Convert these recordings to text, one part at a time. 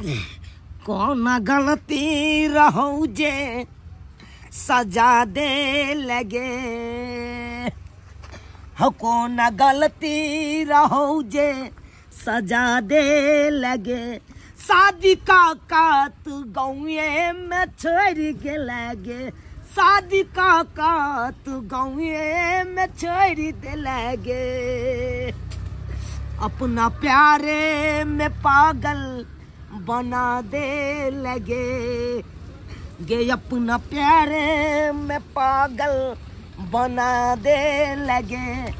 कौन गलती रहू जे सजा दे लगे, हो कौन गलती रहू जे सजा दे लगे, शादी का कात गाँवे में छोड़ के लगे, शादी का कात गाँवे में छोड़ दे लगे, अपना प्यारे में पागल बना दे लगे गे, अपना प्यारे में पागल बना दे लगे,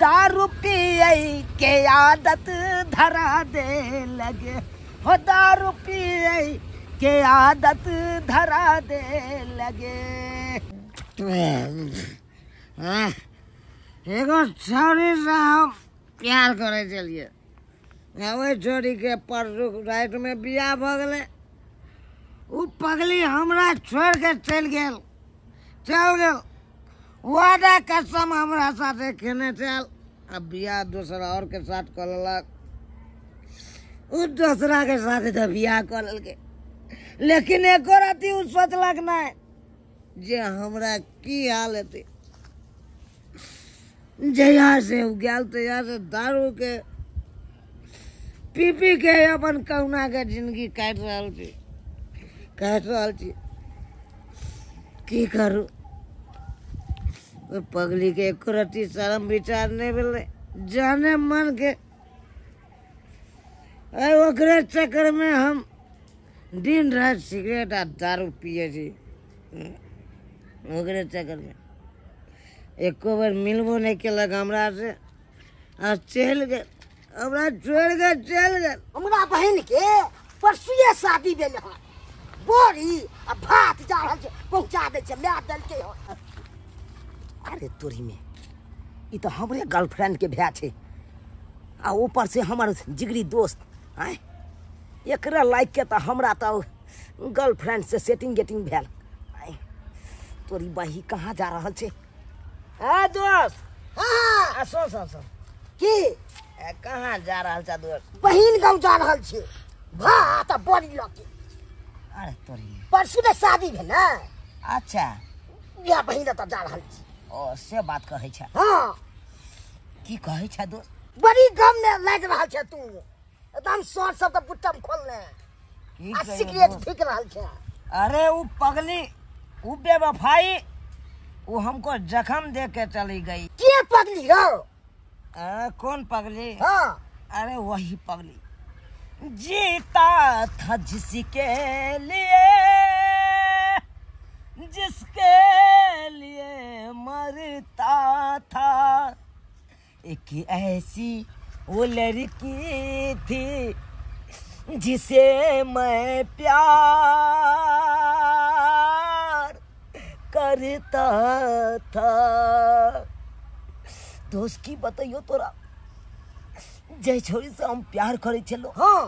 दारू पिए के आदत धरा दे लगे, हो दारू पिए के आदत धरा दे लगे। एगो छौड़ी से हम प्यार करे चलिए, ओहि छोड़ी के परसू राति में बियाह भ गेलै, उ पगली हमरा छोड़ के चलि गेल, चल गेल, वादा कसम हमरा साथे केने छल, आ बियाह दोसर और के साथ कऽ लेलक, उ दोसरा के साथ तऽ बियाह कऽ लेलकै, लेकिन एको राति उ सोचलक नहि जे हमरा की हाल हेतै। जहिया से उ गेल तहिया से दारू के पी पी के अपन कहुना के जिंदगी काटि रहल छी, काटि रहल छी। की करू, ओहि पगली के एको रत्ती शरम विचार नहि भेलै, जाने मन के ओकरे चक्कर में हम दिन राति सिगरेट आ दारू पिए छी, ओकरे चक्कर में एको बेर मिलबो नहि केलक हमरा से, आ चलि गेल, हमरा छोड़ि के चलि गेल। हमरा बहिन के परसुए शादी भेल हन, बोरी आ भात जा रहल छै पहुंचा दै छै, माय देलकै हन। अरे तोरी में ई तऽ हमरे गर्लफ्रेंड के भाय छै, आ ऊपर से हमर जिगरी दोस्त, आँय एकरा लाइक के तऽ हमरा तऽ गर्लफ्रेंड से सेटिंग गेटिंग भेल। आँय तोरी बही कहाँ जा रहल छै? आ दोस्त, हाँ सुन सुन सुन, की कहाँ जा रहल छ दोस्त? बहिन गाँव जा रहल छी भात आ बोरी लऽ के। अरे तोरी परसू ने शादी भेल ने। अच्छा, इएह बहिन ओतऽ जा रहल छी। ओ से बात कहै छ? हाँ। की कहै छ दोस्त? बड़ी गम ने लागि रहल छै तू, एकदम शर्ट सब तऽ बुट्टम खोलने आ सिगरेट फूकि रहल छै। अरे उ पगली, उ बेवफाई, वो हमको जख्म दे के चली गई। के पगली रहो? अरे कौन पगली? हाँ। अरे वही पगली, जीता था जिसके लिए, जिसके लिए मरता था, एक ऐसी वो लड़की थी जिसे मैं प्यार करता था। दोस्त की बतैयो तोरा, जे छोड़ी से हम प्यार करे छलो, हाँ,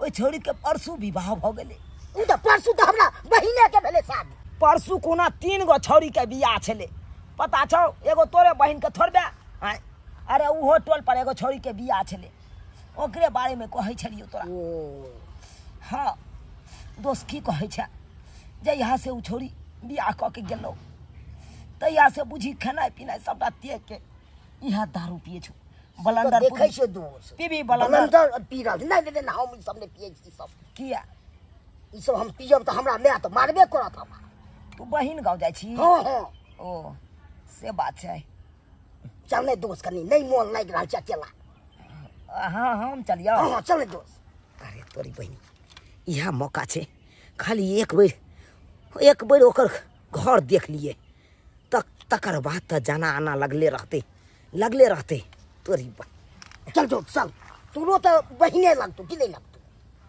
ओहि छोड़ी के परसू विवाह भ गेलै। उ तऽ परसू तऽ हमरा बहिने के भेलै शादी। परसू कोना 3 गो छौड़ी के बियाह छलै, पता छौ? एगो तोरे बहिन के थोड़बे, अरे उहो टोल पर एगो छौड़ी के बियाह छलै, ओकरे बारे में कहै छलियौ तोरा। हाँ दोस्त की कहै छै, जहिया से उ छौड़ी बियाह कऽ के गेलौ तहिया से बुझी खेनाइ पिनाइ सबटा त्याग के यहाँ दारू पिए छौ, बलंदर देखै छियै दोस्त पीबी, बलंदर पी रहल छै। नहि नहि, हम ई सब नहि पियै छी। सब किया? ई सब हम पियब तऽ हमरा माय तऽ मारबे करत हमरा। तू बहिन गाँव जाइ छी? हाँ हाँ। ओ से बात छै। चल ने दोस्त, कनी नहि मोन लागि रहल छै अकेला। हाँ हम चलियौ। हाँ चल ने दोस्त। अरे तोरी बहिनी, इएह मौका छै, खाली एक बेर, एक बेर ओकर घर देख लिए तक, तकर बाद तऽ जाना आना लगले रहतै, लगले रहतै। तोरी बहिन चल जो चल, तोरो तऽ बहिने लगतौ कि नहि लगतौ?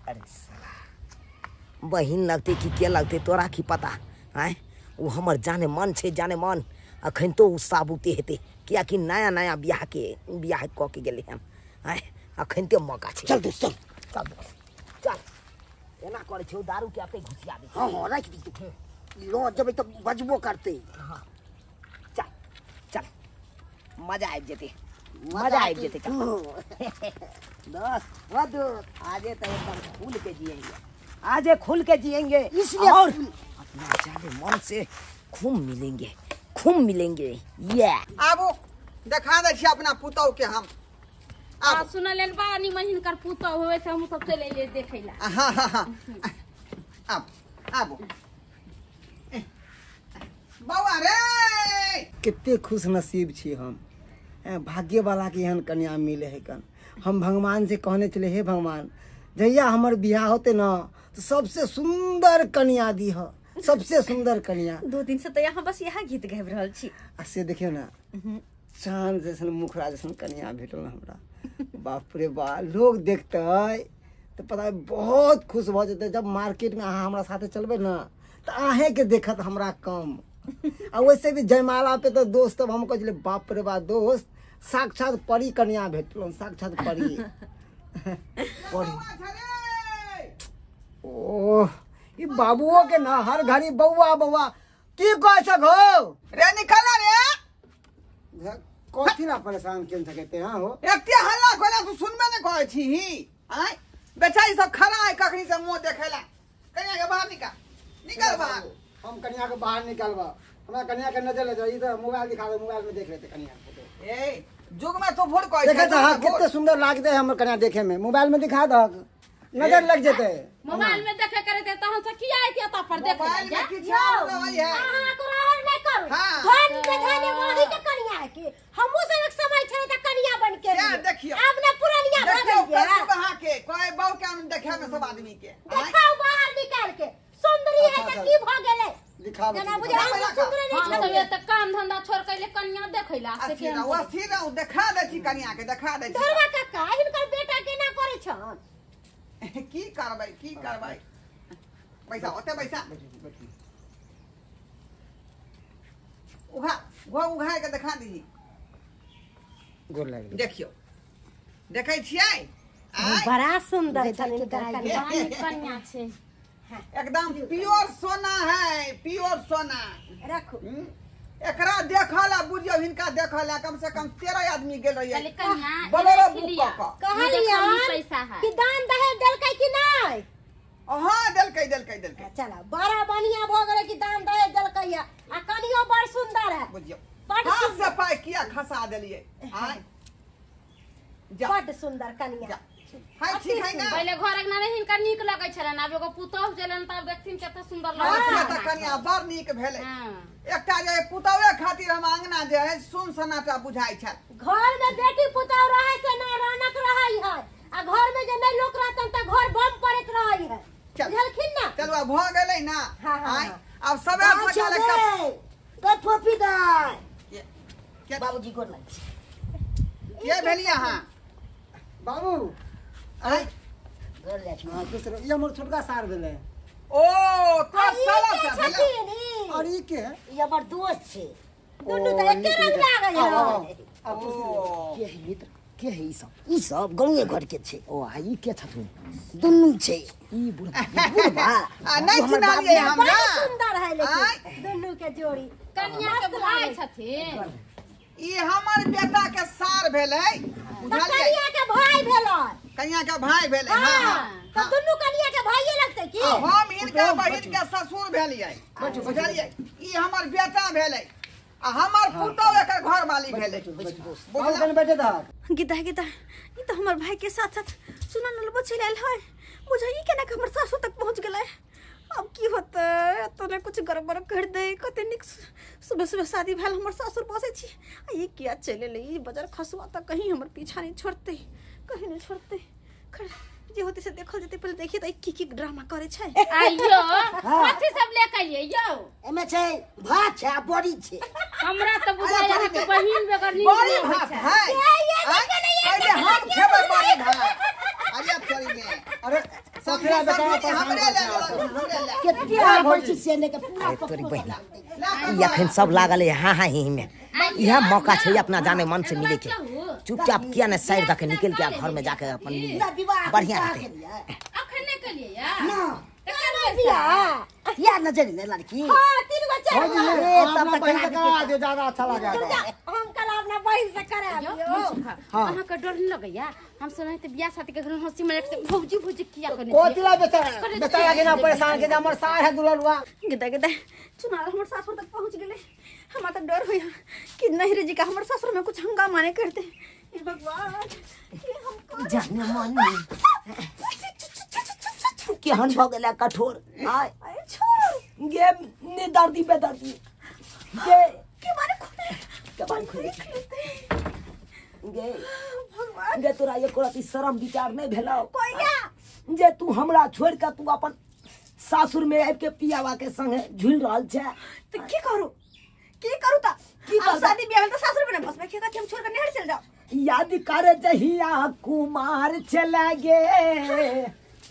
अरे साला बहिन लगतै कि के लगतै तोरा की पता? आँय ओ हमर जाने मन छै, जाने मन अखन तो ओ साबुते हेतै, कियाकि नया नया बियाह के बियाह कऽ के गेलै हन। आँय अखन तो मौका छै। चल दोस्त चल, चल दोस्त चल। एना करै छै, दारू के अते घुसिया दै। हाँ हाँ राखि दी, तू लऽ जेबै तऽ बजबो करतै। हाँ चल चल, मजा आबि जेतै। मजा आबि जेतै दोस्त। आजे तो एकदम खुल के जिएंगे, आजे खुल के जिएंगे इसलिए और अपना जाने मन से खूब मिलेंगे, खूब मिलेंगे। ये आबू देखा दै छी अपना पुतौ के हम। आ सुनलेन बा नी महीन कर पुतौ होवे से हम सब चले अइले देखैला। हां हां हां आबू आबू बौआ रे। कते खुश नसीब छी हम, भाग्य वाला के एहन कन्या मिले है कन। हम भगवान से कहने चले, हे भगवान जहिया हमर बियाह होते ना तो सबसे सुंदर कन्या दीह, सबसे सुंदर कन्या। 2 दिन से तो यहाँ बस यहाँ गीत गाबि रहल छी। आ से देखियो ना चांद जैसन मुखरा जैसन कन्या भेटल हमरा। बाप रे बा, लोग देखते तो पता बहुत खुश भऽ जेतै। जब मार्केट में अहाँ हमरा साथे चलबै ना तो अहें के देखत हमरा कम। आ वैसे भी जयमाला पे तो दोस्त सब हम कहै बाप रे बा दोस्त साक्षात परी कन्या भेटल, साक्षात परी परी। ओह ई बाबुओ के ना हर घड़ी बौआ बौआ की कहै छ घौ रे, निकल रे। कथी ला परेशान केन सकते हां हो, एते हल्ला कोला तू सुनबे ने कहै छी ही। आय बेचारी सब खड़ा है कखनी से मुंह देखेला। कन्या के बाहर निकाल, निकल बाहर। हम कन्या के बाहर निकालबा, हमरा कन्या के नजर ले जाई। इधर मोबाइल दिखा दे, मोबाइल में देख लेते कन्या के फोटो। ए जुग में तो फुट कहै देखे त हां कितने सुंदर लागते है हमर कन्या देखे में। मोबाइल में दिखा दहक नजर लग जेते। मोबाइल में देखे करे ते त हम से की आइ त पर देखे मोबाइल में किछ नहीं है। अहां को रहर नहीं करू, धन के धन वही के कन्या है कि हमहु सब एक समय छले त कन्या बन के देखियो अब ना पुरानिया भ गेल। देखियो कहां के कोई बहु के हम देखे में सब आदमी के देखाओ बाहर निकाल के। सुंदरी है त की भ गेलै दिखाओ जना बुझा सुंदरी नहीं हम सब त काम धंधा छोड़ के ले कन्या देखैला से के अथी रहू। देखा दै छी कन्या के, देखा दै छी। धरवा काका हिनकर बेटा के ना करै छन की करबै, की करबै। पैसा ओते पैसा उघा घो उघा के देखा दीही। गोर लागि देखियो, देखै छियै बड़ा सुंदर छन हिनकर कन्या। कन्या छै एकदम प्योर सोना है, प्योर सोना। रखू एकरा देखला बुझियो, हिनका देखला कम से कम 13 आदमी गेल रहियै। बोलेरो बुक क क कहलियै कि दान दहेज देलकै कि नै? हां देलकै देलकै देलकै। चला बड़ा बढ़िया भ गेलै कि दान दहेज देलकै आ कनियो बड़ सुंदर है बुझियो। हाथ से पाई किया खसा देलियै। आय जा बड़ सुंदर कनिया हाय ठीक है ना। पहिले घर अंगना नहीं हिनका नीक लगै छलन, आब एगो पुतोह जेलन तब देखथिन कते सुंदर लगै छै। त कनिया बड़ नीक भेलै। एकटा जे पुतोहे खातिर हम अंगना जे है सुन सनाटा बुझाइ छल। घर में बेटी पुतोह रहै से ना रौनक रहै है, आ घर में जे नहीं लोक रहतन त घर बम पड़ैत रहै है। बुझलखिन ना? चलू आब भ गेलै ना। आय आब सबे सकाल के फोफी दाय के बाबूजी गोर लागि के भेलियै अहाँ बाबू? आय गोर लागि। हां खुश रहो। ई हमर छोटका सार भेलै। ओ तो साला सा भेलै। और ई के ई हमर दोस्त छै, दुनू त एके रंग लागै है। के है मित्र, के है ई सब? ई सब गाँवे घर के छै। ओ आ ई के छथुन? दुनू छै। ई बुढ़बा बुढ़बा आ नै चिन्हलियै हमरा। बड़ सुंदर है लेकिन दुनू के जोड़ी। कन्या के भाई छथिन। ई हमर बेटा के सार भेलै बुझलियै? कन्या के भाई भेलै। कन्या के भाई भेलै। हां हां त दुनू कन्या के भाईये लगतै की? हम हिनका बहिन के ससुर भेलियै बुझलियै? ई हमर बेटा भेलै आ हमर पुतोह एकर घर वाली भेलै। बाबू कने बैठे दहक। गीता गीता ई त हमर भाई के साथ साथ सुना नलबो चलि आयल है। बुझाई केना के हमर सासु तक पहुंच गेलै। अब की होतै, तोने कुछ गड़बड़ कर दे। कते नीक सुबह सुबह शादी भेल हमर सासुर बसै छी आ ई किया चलि एलै? ई बजर खसुआ त कहीं हमर पीछा नहीं छोड़तै, कहीं नहीं छोड़तै। खैर जे होतै से देखल जेतै। पहिले देखिए त ई की की ड्रामा करै छै। आइयो कथी सब ले के अइयै यौ? एमे छै भात छै आ बड़ी छै। हमरा त बुझाइ है कि बहिन बगैर नीक बड़ी नहीं होइ भात छै। है। पहिले हम खेबै बड़ी भात। अरे चली में अरे सखरा बेटा हमरे ले हमरे ले कते आबै छी से ने के पूरा तोरी बहिना ई अखन सब लागल है हां हां ही में। इहा मौका छै अपना जाने मन से मिले के। चुपचाप किया ने साइड दके निकल के घर में जाके अपन मिले बढ़िया रहते। अखन नहीं कलिए या ना त या नजर ने लड़की। हां तीन गो चार गो तब तक करा दे ज्यादा अच्छा लगा। हम कल अपना अपना बहिन से करा दियो। अहाँ के डर नहीं लगैया? हम सुनै त बियाह शादी के घर हंसी मजाक से भौजी भौजी किया करने कोतिला बेचारा बेचारा के ना परेशान के हमर सार है दुलरुआ। गदा गदा चुनाव हमर सासुर तक पहुंच गेले। हमरा त डर होया कि नहीं रे जी का हमर सासुर में कुछ हंगामा नहीं करते। हे भगवान ये हम जाने मन केहन भ गेला कठोर। आय छोड़ गे ने दर्दी बेदर्दी गे के मारे खोले के मारे खोले गे भगवान गे तोरा एको रति शरम विचार नहीं भेलौ कोइया जे तू हमरा छोड़ के तू अपन सासुर में आबि के पियावा के संगे झूल रहल छै। त की करू त की करू? शादी बियाह भेल त सासुर में न फसबै के हम छोड़ के नहर चल जाओ। याद कर जहिया कुमार चला गे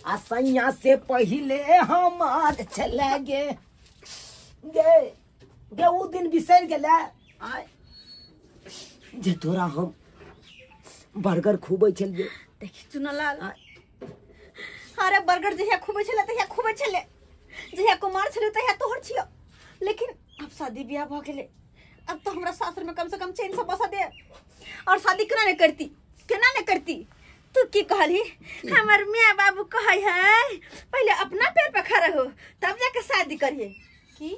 आ सैया से पहिले हमार चला गे गे गे उ दिन बिसर गेले आय जे तोरा हम बर्गर खुबै छलियै। देखी चुनालाल अरे बर्गर जहिया खुबै छले तहिया खुबै छले, जहिया कुमार छले तहिया तोहर छियो, लेकिन अब शादी बियाह भ गेले, अब तो हमरा सासुर में कम से कम चैन से बसा दे। और शादी केना नहीं करती, केना नहीं करती? तू की कहली? हमर मियाँ बाबू कहै है पहले अपना पैर पर खड़ा हो तब जाके शादी करिए। की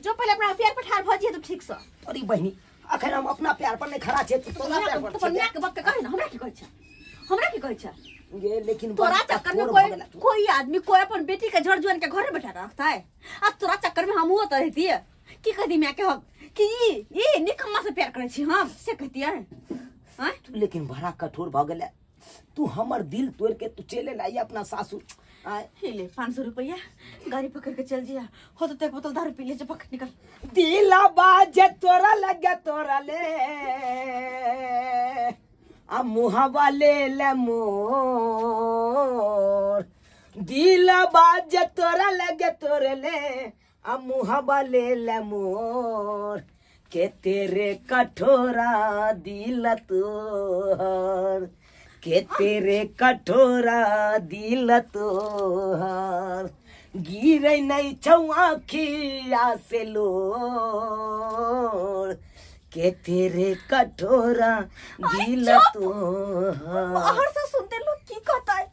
जो पहले अपना पैर पर ठाड़ भ जिए तो ठीक से। अरे बहिनी अखन हम अपना पैर पर नहीं खड़ा छे तोरा पैर पर। तो मियाँ के बाप के कहे ना, हमरा की कहै छै, हमरा की कहै छै ये? लेकिन तोरा चक्कर में कोई कोई आदमी कोई अपन बेटी के झड़ जुआन के घर में बैठा के रखता है। अब तोरा चक्कर में हम तो रहती है की कहती मैं के हम कि ई निकम्मा से प्यार करै छी हम से कहती है। हां तू लेकिन बड़ा कठोर भ गेले तू, हमर दिल तोड़ के तू चले लाई अपना सासुर। आय ले 500 रुपया गाड़ी पकड़ के चल जिया हो तो एक बोतल दारू पी ले, पकड़ निकल। दिला बाजे तोरा लगे तोरा ले आ मुहावा ले ले मोर, दिला बाजे तोरा लगे तोरे ले आ मुहावा ले ले मोर, के तेरे कठोरा दिल तोहर, के तेरे कठोरा दिल तोहर, गिरे नहीं छौ आँखिया से लोर, के तेरे कठोरा दिल तोहर। बाहर से सुनते लोग की कहता है?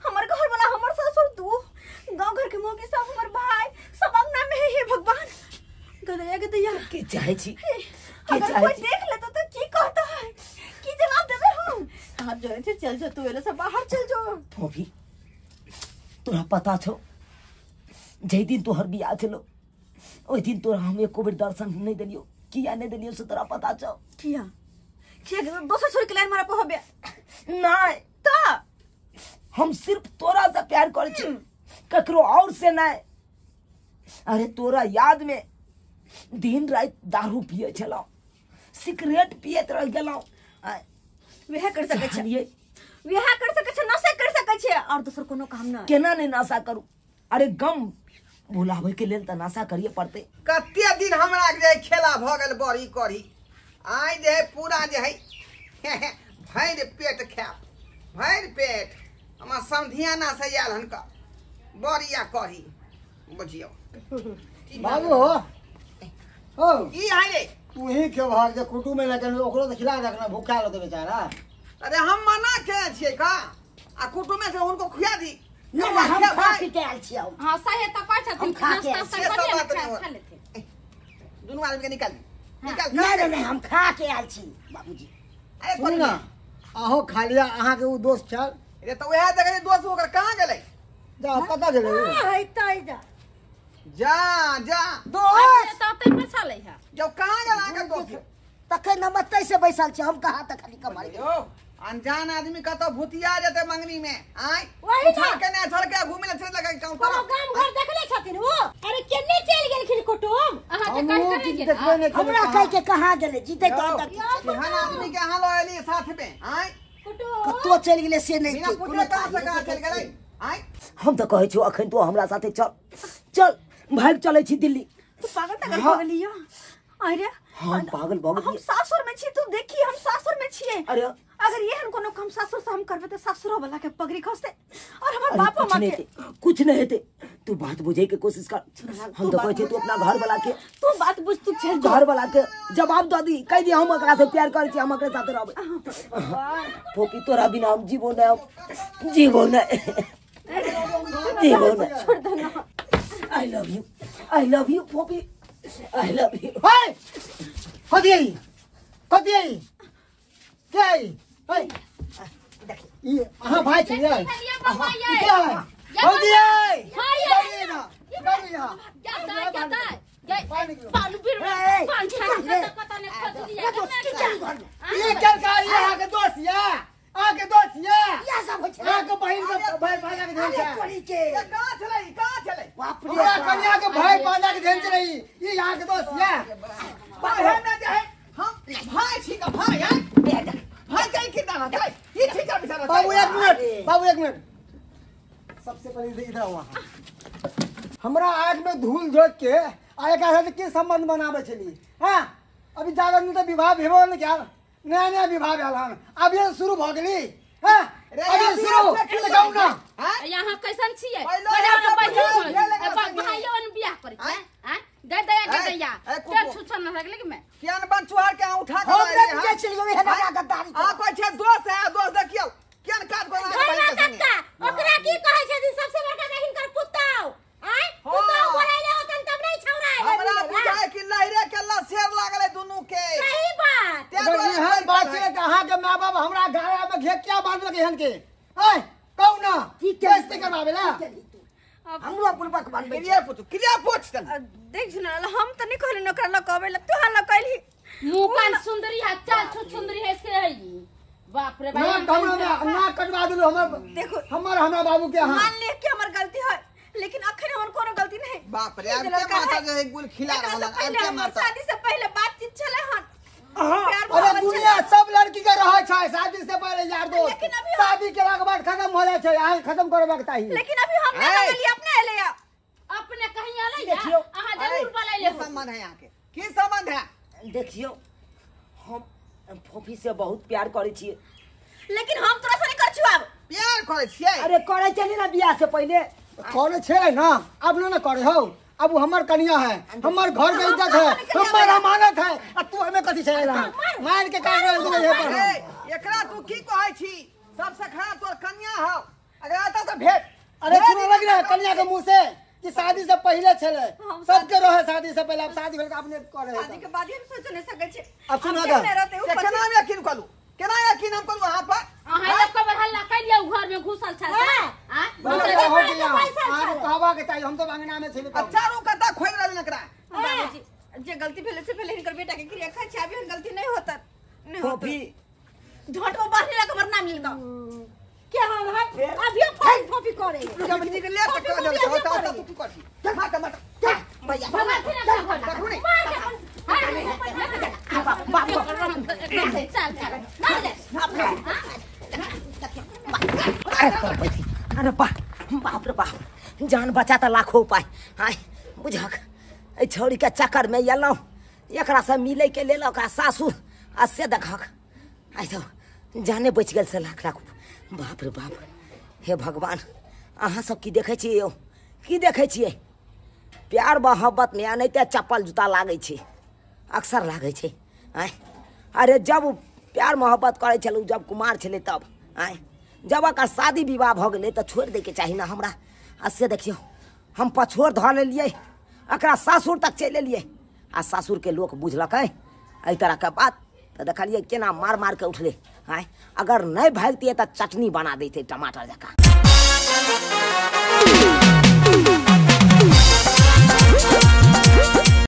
हमारे घर वाला हमर ससुर दू गांव घर के मोगी सब हमर भाई सब अंगना में है। हे भगवान गदया गदया के चाहे छी के अगर कोई देख लेता तो की कहता है, की जवाब देबे हम? आप जो है चल जो तू एले से बाहर चल जो। फोफी तोरा पता छौ जै दिन तोहर बियाह छलो ओइ दिन तोरा हम एको बेर दर्शन नहीं देलियो, किया नहीं देलियो से तोरा पता छौ? किया किया दोसर छोड़ के लाइन मारा पहबे नहीं त हम सिर्फ तोरा से प्यार करै छी ककरो और से नहीं। अरे तोरा याद में दिन रात दारू पिए छलौ, सिगरेट पियत रह गेलौ। वएह कर सकै छै, वएह कर सकै छै, नशा कर सकै छै और दोसर कोनो काम ना। केना नहीं नशा करू? अरे गम भुलाबै के लेल त नशा करिए पड़ते। कते दिन हमरा के जे खेला भ गेल बड़ी करी आइ जे पूरा जे है भरि पेट खायब, भरि पेट। हमरा समधियाना से आयल हन का बड़िया करी बुझियो बाबू हो की है रे? तू ही क्यों भाग जे कुटुम में लगन ओकरो त खिला रखना भूखा रहते बेचारा। अरे हम मना के छियै का आ कुटुम में से उनको खुआ दी ना, हम खा पी के आयल छियै। हां सही त कहै छथिन नाश्ता सब खा लेथिन। दुनू आदमी के निकाल निकाल। नहीं नहीं हम खा के आयल छी बाबूजी। अरे सुन ना अहो खा लिया अहाँ के उ दोस्त छल रे त ओएह देखै दोस्त ओकर कहां गेलै? जा पता गेलै हां है जा जा जा दोस्त त ओतै पर छलै है जब कहां गेल अहाँ के दोस्त? तखन हम एतै से बैसल छी, हम कहां तक खाली कमाई गेल। अनजान आदमी कतौ भूतिया जेतै मंगनी में आय वही ना छड़ के ने छड़ के घूमे ले चल लगा गांव कोनो गाम घर देखले छथिन वो। अरे केने चल गेलखिन कुटुम अहाँ के कह करे गेल हमरा कह के कहां गेलै जीते तो तक केहन आदमी के अहाँ ल एली साथ में आय कुटुम कतो चल गेलै से नहीं बिना पूछले कहां से कहां चल गेलै आय। हम त कहै छियौ अखन तो हमरा साथे चल चल भाग चलै छी दिल्ली। तू पागल तगल भ गेलियो? अरे हम पागल भ गेलियै। हम सासुर में छी तू देखी हम सासुर में छियै। अरे अगर एहन कोनो काम सासुर से हम करबे त सासुरो वाला के पगड़ी खसते और हमर बापो माँ के कुछ नहीं हेतै। तू बात बुझे के कोशिश कर। हम तो कहै छी तू अपना घर वाला के तू बात बुझ, तू चल घर वाला के जवाब दऽ दी, कहि दी हम एकरा से प्यार करै छी, हम एकरे साथे रहबै। फोफी तोरा बिना हम जीवो नै, जीवो नै, जीवो नै। छोड़ दे ना। I love you, I love you फोफी, I love you. हे कथी है, कथी है, के है? हे देखी ई अहाँ भाई छी यै, के है? भौजी यै, भौजी ना, भौजी यहाँ ई केलका? ई अहाँके दोस्त यै, अहाँके दोस्त यै, अहाँके बहिन के भाई भाजा के धेन छै। कहाँ छलै, कहाँ छलै? बाप रे, हमरा कन्या के भाई भाजा के धेन छलै। ई अहाँके दोस्त यै। बाहर न जाए, हम भाई छी का भाई हैं, भाई कहीं कितना ना जाए, ये ठीक है बेचारा। बाबू एक मिनट, बाबू एक मिनट, सबसे पहले इधर आओ। हमरा आँख में धूल झोंक के आ एकरा साथ की संबंध बनाबै छली? हाँ, अभी जागर नहीं तो विवाह भेबो नहीं क्या? नया नया विवाह भेल हन, अभी शुरू भ गेली। हाँ, अभी शुरू लगाउ ना। यहाँ कैसन छियै? भाइयों बियाह करै छै, आँ दे दया के दैया के छुछन न लगले कि मैं कियान बन चुहार के उठा के हम रे चल गेलै है ना गद्दारी। आ कोई छै दोस्त है, दोस्त देखियौ कियान काट बना के बहिन के संगे। ओकरा की कहै छै सबसे बड़का त हिनकर पुतौ आय, पुतौ बोलैले होतन तब नहीं छौरा है। हमरा बुझाय कि लहरे के लसेर लागले दुनू के। सही बात। अगर एहन बात छै त अहाँ के माय बाप हमरा घरा में घेर क्या बांधलक एहन के? ऐ कहू ना, की बेइज्जती करवाबे ला? हमरो अपन बक बनबै। क्रिया पूछ, क्रिया पूछ तन। देख सुन, हम त नहीं कहले ओकरा ल कहबै ल, तू हल्ला कहली। मुंह कान सुंदरी है, चाल छु सुंदरी है से है। बाप रे बाप, ना हमरा ना कटवा देलु हमर। देखो हमर हमरा बाबू के अहाँ मान ले कि हमर गलती है, लेकिन अखन हमर कोनो गलती नहीं। बाप रे, अब के माता जे गुल खिला रहल, अब के माता शादी से पहले बातचीत छले हन। अरे दुनिया सब लड़की के रहे छै शादी से पहले यार दोस्त, शादी के बाद खत्म हो जाय छै। अहाँ खत्म करबाक चाही। लेकिन अभी हम नहीं लगलिए, अपने एले या अपने कहीं आले या अहाँ जरूर बोलैले। की संबंध है यहाँ के? की संबंध है? देखियो हम फोफी से बहुत प्यार करै छियै, लेकिन हम तोरा से नहीं कर छु। अब प्यार करै छियै? अरे करै छली ना बियाह से पहले। करे छै ना, अब ना करे हो। अब हमर कन्या है, हमर घर के इज्जत है, हमर अमानत है, आ तू हमें कथि छै मार के काट रहल है पर। एकरा तू की कहै छी? सबसे खराब तोर कन्या हौ, अगर आता से भेट। अरे सुनो लग रहा कन्या के मुंह से कि शादी से पहले छले, सबके रहे शादी से पहले, अब शादी भेल के अपने करे। शादी के बाद हम सोच नहीं सकै छी। अब सुनो गा से केना यकीन करू, केना यकीन हम करू अहाँ पर? अहाँ एक बार हल्ला कैलियै घर में घुसल छल हां? अहाँ कहबा के चाहिए, हम तो अंगना में छली। अच्छा रो कता खोइ रहल एकरा। बाबूजी जे गलती भेले से भेले, हिनकर बेटा के क्रिया खाइ छै, अभी हम गलती नहीं होता नहीं होता। ढोट में बाहर लगा हमर नाम लिख दो। के हाल है अभी फोन कॉपी करे जब निकले त कह दे होता तू की करछी? मार मार भैया देखू नहीं। बाप चल चल मार दे। अरे बाप बाप रे बाप, जान बचा त लाखों उपाय। आय बुझक एहि छौड़ी के चक्कर में एलहुँ, एकरा से मिले के लेल ओकरा सासुर आ से देखक आइ तो जाने बचि गेल से लाख लाख। बाप रे बाप, हे भगवान, अहाँ सब की देखै छियै यौ? की देखै छियै? प्यार मोहब्बत में एनाहिते चप्पल जूता लागै छै, अक्सर लागै छै। आँय अरे जब प्यार मोहब्बत करै छलहुँ, जब कुमार छलै तब, आँय जब ओकर शादी विवाह भऽ गेलै तऽ छोड़ि दैके चाही ने हमरा। आ से देखियौ हम पछोड़ धऽ लेलियै, एकरा सासुर तक चलि एलियै, आ सासुरके लोक बुझलकै एहि तरहके बात तऽ देखलियै केना मार मार के उठलै। आँय अगर नहि भागितियै तऽ चटनी बना दैतै टमाटर जकाँ।